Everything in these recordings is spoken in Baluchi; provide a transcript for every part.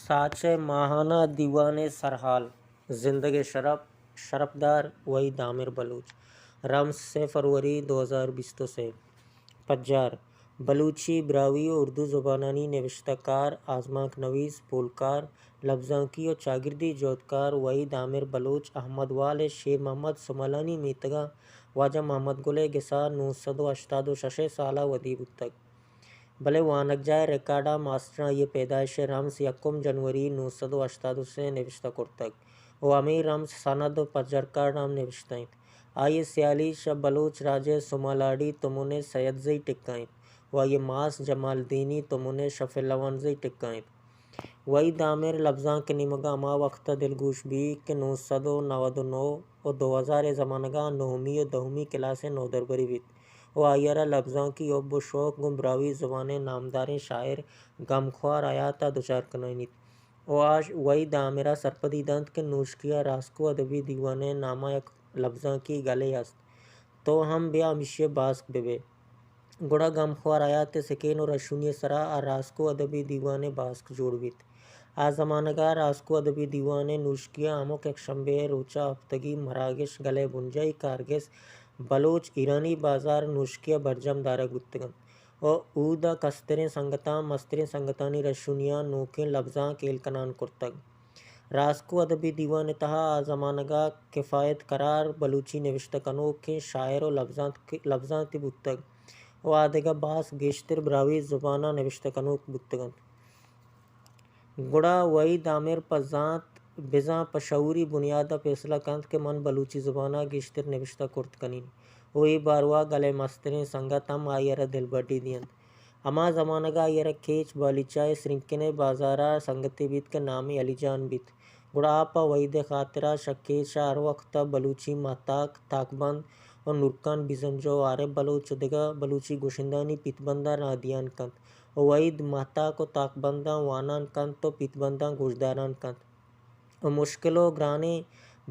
ساچ ءِ ماہانہ دیوان ءِ سرحال، زندگ ءِ شرپ، شرپدار وحید عامر بلوچ۔ رمز: سے فروری دو ہزار بیست و سے۔ پجار: بلوچی، براہوئی و اردو زبانانی نبشتہ کار، آزمانک نویس، پولکار، لبزانکی و چاگردی جہدکار وحید عامر بلوچ احمد وال ءِ شیر محمد سمالانی میتگ ءَ واجہ محمد گل ءِ گس ءَ نو سد و ہشتاد و شش ءِ سال ءَ ودی بوتگ۔ بلے وانگجاہ ءِ ریکارڈ ءَ ماسٹر آئی ءِ پیدائش ءِ رمز یکم جنوری نو سد و ہشتاد و سے نبشتہ کرتگ و ہمے رمز سند و پجرکارڈ ہم نبشتہ انت۔ آئی ءِ سیالی شہ بلوچ راج ءِ سمالاڈی تمن ءِ سید زئی ٹکہ انت و آئی ءِ ماس جمالدینی تمن ءِ شہ پہلوان زئی ٹکہ انت۔ وحید عامر لبزانک ءِ نیمگ ءَ ہما وخت ءَ دلگوش بیت کہ نو سد و نود و نو و دو ہزار ءِ زمانگ ءَ نہمی و دہمی کلاس ءِ نودربرے بیت و آئی ءَ را لبزانکی حب و شوق گوں براہوئی زبان ءِ نامداریں شاعر غمخوار حیات ءَ دچار کنائینیت و آ وحید عامر ءَ سرپدی دنت کہ نوشکی ءَ راسکو ادبی دیوان ءِ نام ءَ یک لبزانکی گلے است، تو ہم بیا ہمیشی ءِ باسک بہ بئے۔ گڑا غمخوار حیات ءِ سکین و رہشونی ءِ سرا آ راسکو ادبی دیوان ءِ باسک جوڑ بیت۔ آ زمانگ ءَ راسکو ادبی دیوان ءِ نوشکی ءَ ہمک یکشمبے ءِ روچ ءَ ہپتگی مراگش، گلئے بنجاہی کارگس، بلوچ ایرانی بازار نوشکی ءَ برجم دارگ بوتگ انت و اود ءَ کستریں سنگتاں مستریں سنگتانی رہشونی ءَ نوکیں لبزانک ہیل کنان کرتگ۔ راسکو ادبی دیوان ءِ تہا آ زمانگ ءَ کفایت کرار بلوچی نبشتہ کنوکیں شاعر و لبزانت، لبزانتے بوتگ و آ دگہ باسک گیشتر براہوئی زبان ءَ نبشتہ کنوک بوتگ انت۔ گڑا وحید عامر پہ زانت بزاں پہ شعوری بنیاد ءَ پیسلہ کنت کہ من بلوچی زبان ءَ گیشتر نبشتہ کرت کنین و اے باروا گل ءِ مستریں سنگت ہم آئی ءَ را دلبڈی دینت۔ ہما زمانگ ءَ آئی ءَ را کیچ بالیچہ ءِ سرینکن ءِ بازار ءَ سنگتے بیت کہ نام ئے علی جان بیت۔ گڑا آ پہ وحید ءِ خاطر ءَ شہ کیچ ءَ ہر وخت ءَ بلوچی ماہتاک، تاکبند و نورکان بزنجو، عارف بلوچ و دگہ بلوچی گشندہانی پیتبنداں را دیان کنت و وحید ماہتاک و تاکبنداں وانان کنت و پیتبنداں گوشداران کنت و مشکل و گرانیں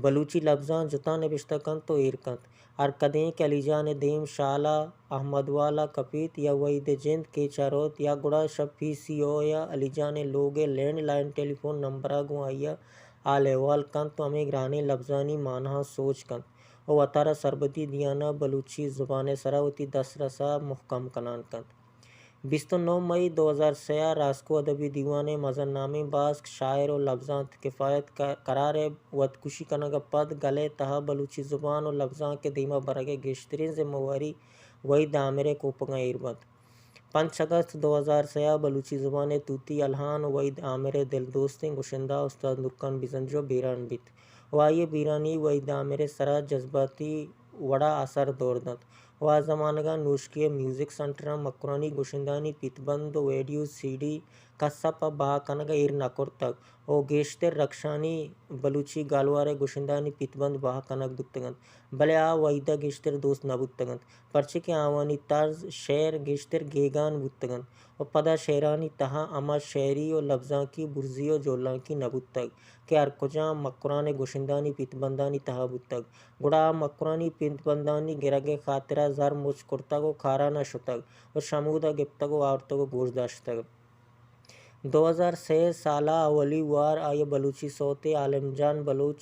بلوچی لبزاں جتاں نبشتہ کنت و ایر کنت۔ ہر کدیں کہ علی جان ءِ دیم شال ءَ احمد وال ءَ کپیت یا وحید ءِ جند کیچ ءَ روت یا گڑا شہ پی سی او یا علی جان ءِ لوگ ءِ لینڈ لائن ٹیلی فون نمبر ءَ گوں آئی ءَ حال احوال کنت و ہمے گرانیں لبزانی ماناہاں سوج کنت و وتارا سربدی دیان ءَ بلوچی زبان ءِ سرا وتی دسترس ءَ مہکم کنان کنت۔ بیست و نو مئی دو ہزار سے ءَ راسکو ادبی دیوان ءِ مزن نامیں باسک شاعر و لبزانت کفایت ک-، کرار ءِ وتکشی کنگ ءَ پد گل ءِ تہا بلوچی زبان و لبزانک ءِ دیما برگ ءِ گیشتریں زمہ واری وحید عامر ءِ کوپگاں ایر بنت۔ پنچ اگست دو ہزار سے ءَ بلوچی زبان ءِ توتی الہان و وحید عامر ءِ دلدوستیں گشندہ استاد نورکان بزنجو بیران بیت و آئی ءِ بیرانی وحید عامر ءِ سرا جذباتی وڑا اثر دور دنت و آ زمانگ ءَ نوشکی ءِ میوزک سنٹراں مکرانی گشندہانی پیتبند و ویڈیو سی ڈی کس ءَ پہ بہا کنگ ءَ ایر نہ کرتگ و گیشتر رکشانی بلوچی گالوار ءِ گشندہانی پیتبند بہا کنگ بوتگ انت، بلے آ وحید ءَ گیشتر دوست نہ بوتگ انت، پرچے کہ آوانی طرز شعر گیشتر گیگان بوتگ انت و پدا شعرانی تہا ہما شعری و لبزانکی برزی و جہلانکی نہ بوتگ کہ ہر کجام مکران ءِ گشندہانی پیتبندانی تہا بوتگ۔ گڑا آ مکرانی پیتبندانی گرگ ءِ خاطرا زر مچ کرتگ و کاران ءَ شتگ و شمودا گپتگ و آورتگ و گوش داشتگ۔ دو ہزار سے سال ءَ اولی وار آئی ءَ بلوچی سوتے عالم جان بلوچ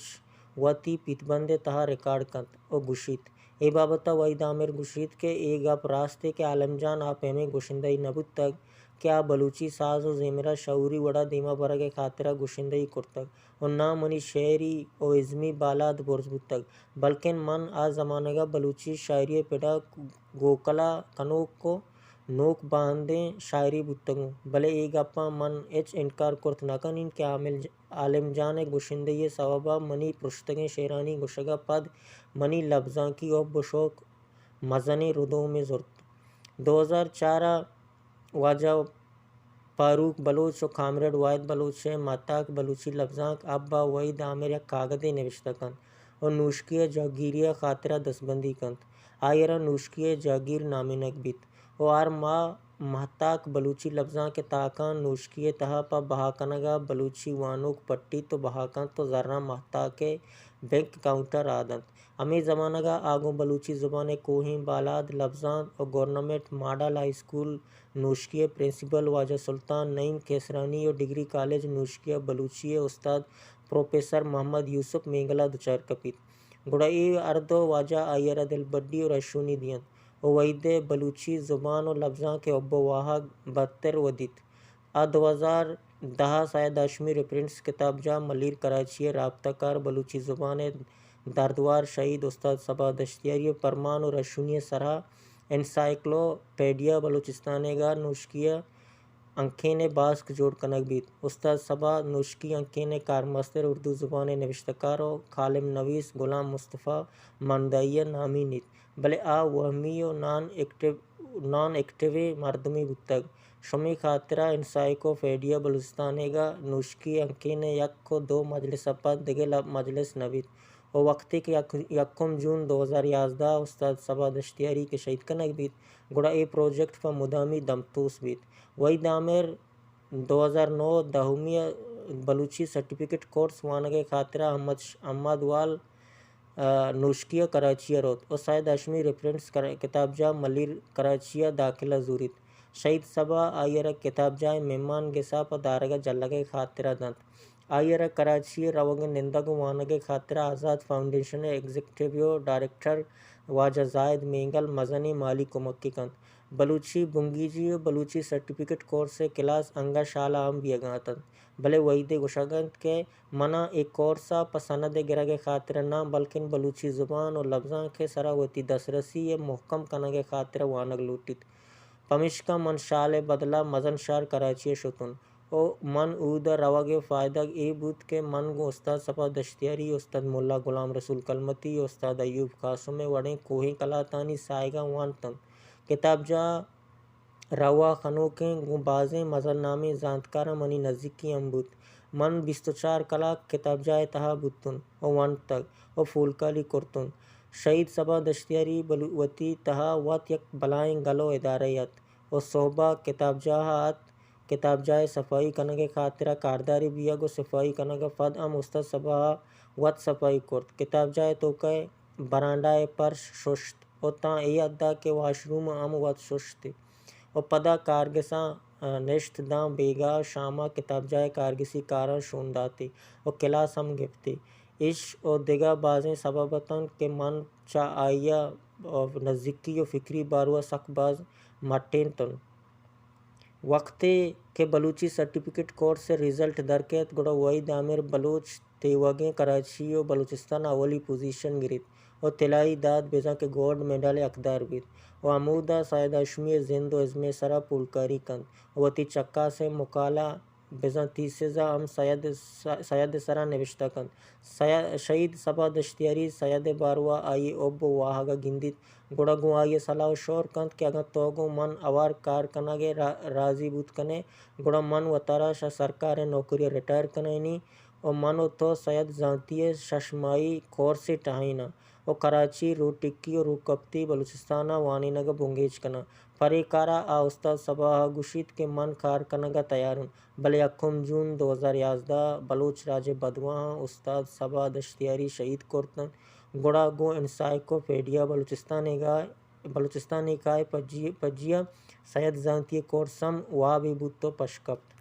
وتی پیتبند ءِ تہا ریکارڈ کنت و گوشیت۔ اے بابت ءَ وحید عامر گوشیت کہ اے گپ راستے کہ عالم جان آ پیمیں گشندہے نہ بوتگ کہ آ بلوچی ساز و زیمر ءَ شعوری وڑا دیما برگ ءِ خاطرا گشندہی کرتگ و ناں منی شعری و ازمی بالاد برز بوتگ، بلکن من آ زمانگ ءَ بلوچی شاعری ءِ پڑا گوکلا کنوک و نوک باہندیں شاعرے بوتگوں، بلے اے گپاں من ہچ انکار کرت نہ کنین کہ عامل ج-، عالم جان ءِ گشندہی ءِ سوب ءَ منی پرشتگیں شعرانی گوشگ ءَ پد منی لبزانکی حب و شوق مزنیں ردومے زرت۔ دو ہزار چار ءَ واجہ فاروق بلوچ و کامریڈ واحد بلوچ ءِ ماہتاک بلوچی لبزانک حب ءَ وحید عامر یک کاگدے نبشتہ کنت و نوشکی ءِ جہگیری ءِ خاطرا دستبندی کنت۔ آئی ءَ را نوشکی ءِ جہگیر نامینگ بیت و ہر ماہ ماہتاک بلوچی لبزانک ءِ تاکاں نوشکی ءِ تہا پہ بہا کنگ ءَ بلوچی وانوک پٹیت و بہا کنت و زراں ماہتاک ءِ بینک اکاؤنٹ ءَ راہ دنت۔ ہمے زمانگ ءَ آ گوں بلوچی زبان ءِ کوہیں بالاد، لبزانت ءُ government model high school Noshki ءِ پرنسپل واجہ سلطان نعیم کیسرانی ءُ ڈگری کالج نوشکی ءَ بلوچی ءِ استاد پروفیسر محمد یوسف مینگل ءَ دچار کپیت۔ گڑا اے ہر دو واجہ آئی ءَ را دلبڈی ءُ رہشونی دینت ءُ وحید ءِ بلوچی زبان ءُ لبزانک ءِ حب ءُ واہگ بدتر ودیت۔ آ دو ہزار دہ ءَ سید ہاشمی ریفرنس کتابجاہ ملیر کراچی ءِ رابطہ کار بلوچی زبان ءِ دردوار شہید استاد صبا دشتیاری ءِ پرمان ءُ رہشونی ءِ سرا انسائیکلوپیڈیا بلوچستانیگا نوشکی ءِ انکین ءِ باسک جوڑ کنگ بیت۔ استاد صبا نوشکی انکین ءِ کارمستر اردو زبان ءِ نبشتہ کار ءُ کالم نویس غلام مصطفی مندائی ءَ نامینیت، بلے آ وہمی ءُ نان ایکٹیو، نان ایکٹیویں مردمے بوتگ۔ شمے خاطرا انسائیکلوپیڈیا بلوچستانیگا نوشکی انکین ءِ یک ءُ دو مجلس ءَ پد دگہ لب-، مجلس نہ بیت ءُ وقتے کہ یک-، یکم جون دو ہزار یازدہ ءَ استاد صبا دشتیاری کہ شہید کنگ بیت، گڑا اے پروجیکٹ پہ مدامی دمتوس بیت۔ وحید عامر دو ہزار نو دہمی ءَ بلوچی سرٹیفکیٹ کورس وانگ ءِ خاطرا احمد ش-، احمد وال، آ، نوشکی ءَ کراچی ءَ روت ءُ سید ہاشمی ریفرنس کر-، کتابجاہ ملیر کراچی ءَ داخلہ زوریت۔ شہید صبا آئی ءَ را کتابجاہ ءِ مہمان گس ءَ پہ دارگ ءُ جلگ ءِ خاطرا دنت۔ آئی ءَ را کراچی ءَ روگ ءُ نندگ ءُ وانگ ءِ خاطرا آزاد فاؤنڈیشن ءِ ایگزیکٹیو ڈائریکٹر واجہ زاہد مینگل مزنیں مالی کمکے کنت۔ بلوچی بنگیجی ءُ بلوچی سرٹیفکیٹ کورس ءِ کلاس انگہ شال ءَ ہم بیگ ءَ اتنت، بلے وحید ءِ گوشگ انت کہ منا اے کورس ءَ پہ سند ءِ گرگ ءِ خاطرا نہ، بلکن بلوچی زبان ءُ لبزانک ءِ سرا وتی دسترسی ءِ مہکم کنگ ءِ خاطرا وانگ لوٹیت۔ پمیشکا من شال ءِ بدلا مزن شہر کراچی ءَ شتون ءُ من اودا روگ ءِ فائدگ اے بوت کہ من گوں استاد صفا دشتیاری، استاد ملا غلام رسول کلمتی، استاد ایوب قاسم ءِ وڑیں کوہیں کلاتانی ساہگاں وانتنت۔ کتابجاہ روا خنوکیں گوں بازیں مزن نامیں زانتکاراں منی نزیکی ہم بوت۔ من بیست ءُ چار کلاک کتابجاہ ءِ تہا بوتون ءُ ونتگ ءُ پولکاری کرتون۔ شہید صبا دشتیاری بلو-، وتی تہا وت یک بلائیں گل ءُ ادارہ ات ءُ سہبا کتابجاہ ءَ ات۔ کتابجاہ ءِ صفائی کنگ ءِ خاطرا کاردارے بیگ ءُ صفائی کنگ ءَ پد ہم استاد صبا ءَ وت صفائی کرت۔ کتابجاہ ءِ توکا ءِ برانڈا ءِ پرش ششت ءُ تاں اے حد ءَ کہ واشروم ءَ ہم وت ششت ءُ پدا کارگساں، آ، نشت داں بیگاہ ءُ شام ءَ کتابجاہ ءِ کارگسی کاراں شون داتی ءُ کلاس ہم گپتی۔ ایش ءُ دگہ بازیں سبب اتنت کہ من چہ آئی ءَ نزیکی ءُ فکری بارو ءَ سک باز مٹینتن۔ وقتے کہ بلوچی سرٹیفکیٹ کورس ءِ رزلٹ در کیت، گڑا وحید عامر بلوچ تیوگیں کراچی ءُ بلوچستان ءَ اولی پوزیشن گریت ءُ طلائی داد بزاں کہ گولڈ میڈل ءِ حقدار بیت ءُ ہمودا سید ہاشمی ءِ زند ءُ ازم ءِ سرا پولکاری کنت ءُ وتی چکاسیں مقالہ بزاں تھیسز ءَ ہم سید س-، سید ءِ سرا نبشتہ کنت۔ سید، شہید صبا دشتیاری سید ءِ باروا آئی ءِ حب ءُ واہگ ءَ گندیت، گڑا گوں آئی ءَ صلاح ءُ شور کنت کہ اگاں تو گوں من ہوار کار کنگ ءَ را-، راضی بوت کن ئے، گڑا من وتارا شہ سرکار ءِ نوکری ءَ ریٹائر کنائینی ءُ من ءُ تو سید زانتی ءِ شش ماہی کورسے ٹہیناں ءُ کراچی، روٹکی ءُ روکپتی بلوچستان ءَ وانینگ ءَ بنگیج کناں۔ پرے کارا آ استاد صبا ءَ گوشیت کہ من کار کنگ ءَ تیاروں، بلے یکم جون دو ہزار یازدہ ءَ بلوچ راج ءِ بدواہاں استاد صبا دشتیاری شہید کرتنت، گڑا گوں انسائیکلوپیڈیا بلوچستانیگا، بلوچستانیکا ءِ پجی، پجیا سید زانتی ءِ کورس ہم وابے بوت ءُ پش کپت۔